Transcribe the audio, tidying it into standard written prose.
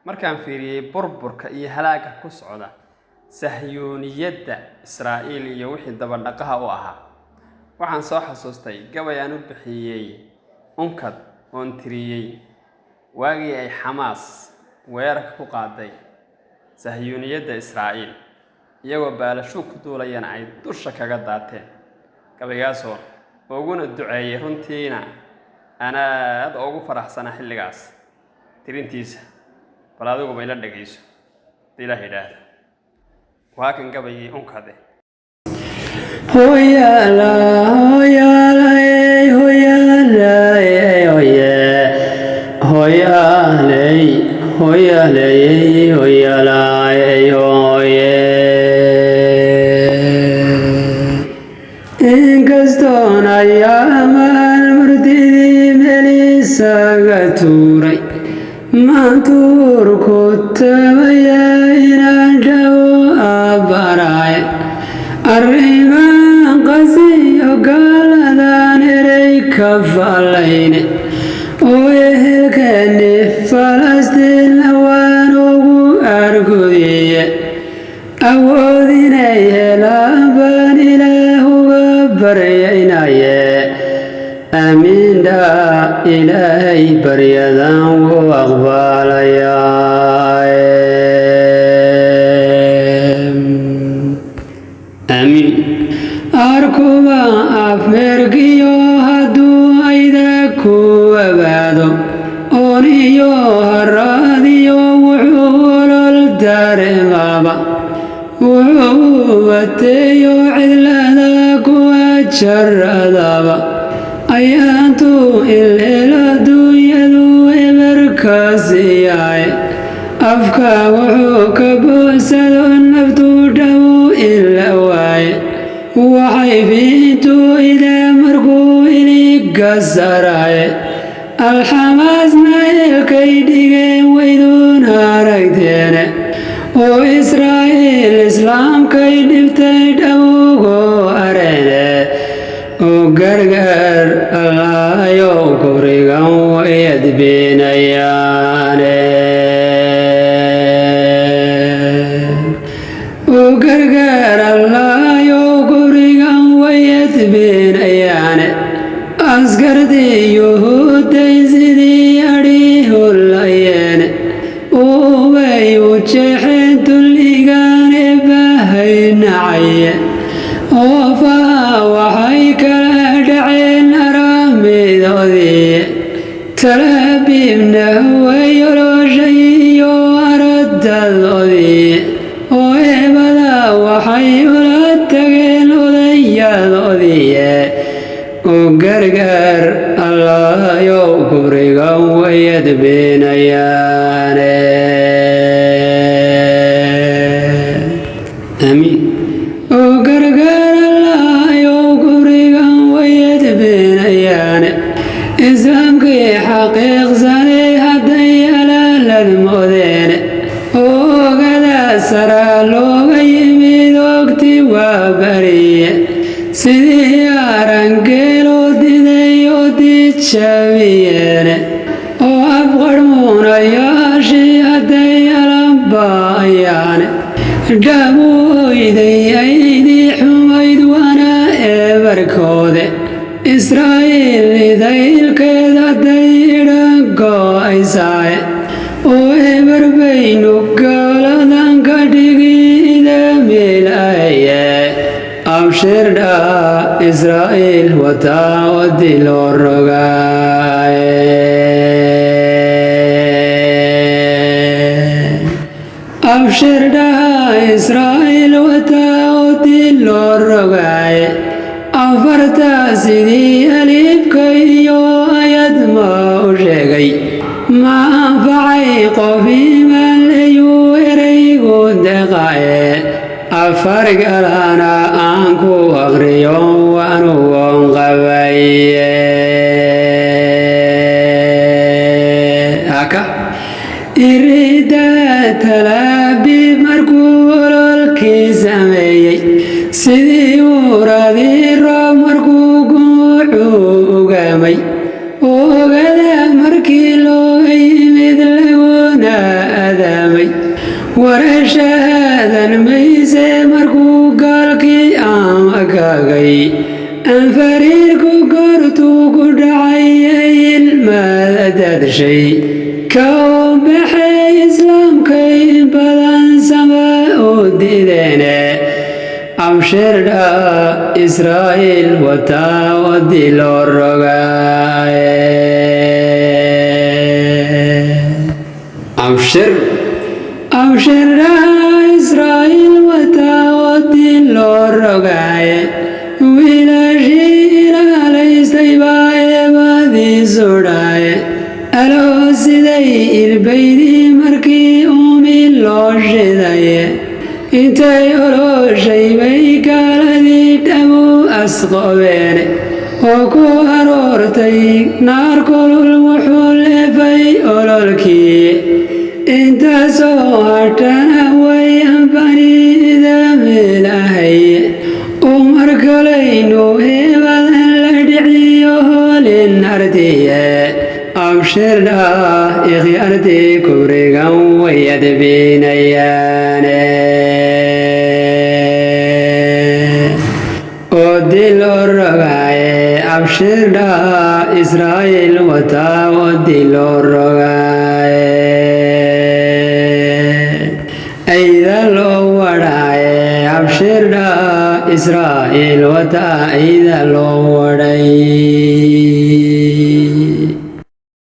Markaan fiiriyey burburka iyo halaagga ku socda Sahyuuniyadda Israa'iil iyo wixii dabadhaqaha u ahaa, waxaan soo xasuustay gabay aan u bixiyey Unkad oon tiriyey waagii ay Xamaas weerarka ku qaaday Sahyuuniyadda Israa'iil, iyagoo baalashuug ku duulayana ay dusha kaga daateen. Gabaygaasoo uguna duceeyey, runtiina aan aad ugu faraxsanaa xilligaas tirintiisa. Bal adiguba ila dhegayso hadii Ilaah yidhaahdo. Waa kan gabaygii Unkade. Hoyala, hoyalay, hoyalay, hoye, hoyalay, hoyalay, hoyalay, hoye. Inkastoon ayaamaan murtidii meel isaga tuuray, maantuurku tabaya inaan dhawo abbaraay. Arrimaan qasiyo gaaladan erey ka fallayne, oo ehelkeeni Falastiinna waan ugu argudiye. Awood inay helaan baan Ilaah uga baryaynaye. Amiindha, Ilaahay baryadan wuu aqbalayaa. Aamiin. Arkuba afmeergiyo hadduu ayda ku abaado, oon iyo haraadiyo wuxuu olol dareemaaba, wuxuu wateeyo cidlada kuwa jaradaba, ayaantuu ilhel adduunyadu eberkaasiyaay. Afka wuxuu ka buuxsado naftu dhawu ila waaye, waxay fiintu idaa markuu iliga saraaye. Alxamaasna ilkay dhigeen wayduun aragteene, oo Israa'iil islaamkay dhibtay dhawugo areene. Oo gargaar Allaayow, kufrigan way adbinayaane. Oo gargaar Allaayow, kufrigan way adbinayaane. Askartii Yuhuudday sidii adhihullayeene, ubay u jeexeen dulligaan eebbahay nacaye. Oofaha waxay kala dhaceen araamidoodii, Talaabiibna way oloshay iyo aradadoodii. Oo eebada waxay ula tageen odayadoodii. Oo gargaar Allaayow, kufrigan way adbinayaane. Aamiin. Oo gargaar Allaayow, kufrigan way adbinayaane. Islaamkii xaqiiqsanay hadday alaalad moodeene, oo ogada saraa looga yimid ogti waa bariye. Sidii arangeeloo diday oo dijabiyeene, oo afqarhmuunayaashii hadday alambayaane. Dhabuoyday aydii xumayd waana eebarkoode. Israa'iil idaylkeed hadday idhan go'aysaaye, oo eber baynu gaaladan ka dhigi idamilaye. Abshirdha, Israa'iil wataa wadi loo rogaaye. Abshirdhaha, Israa'iil wataa wadi loo rogaaye. Afartaa sidii aliibka iyo ayad ma u sheegay, ma anfacay qof iimaan leyuu ereygu deqaaye. Afar galana aan ku aqriyo waanu woon qabaye. Haka irida Talaabiib markuu ololkii sameeyey, sidii uuradii roob markuu gumuucuu ugaamay, oogada markii looga yimid laguna. Warashahaadan mayse markuu gaalkii ama kaagay, anfariirku goortuu ku dhacay, ilmaada daadshay ka oo baxay islaamkay in badan sama u diideene. Abshirdha, Israa'iil wataa wadi loo rogaaye. Abshir. Abshirdhaha, Israa'iil wataa wadi loo rogaaye. Wiilashii ilaalaystay baa eebadii sudhaaye. Aloo siday ilbaydii markii uumi loo shidaye, intay oloshay bay gaaladii dhamu asqobeene, oo ku aroortay naar kulul wuxuu leefay ololkii. Intaasoo hadhana way anfaniida meelahay oo mar kalaynu eebadan la dhiciyo hoolin ardiye. Abshirdha, ikhyaartii kubrigan way adbinayaane oo dil loo rogaaye. Abshirdha, Israa'iil wataa oo dil loo rogaaye, ayda loo wadhaaye. Abshirdha, Israa'iil wataa ayda loo wadhay.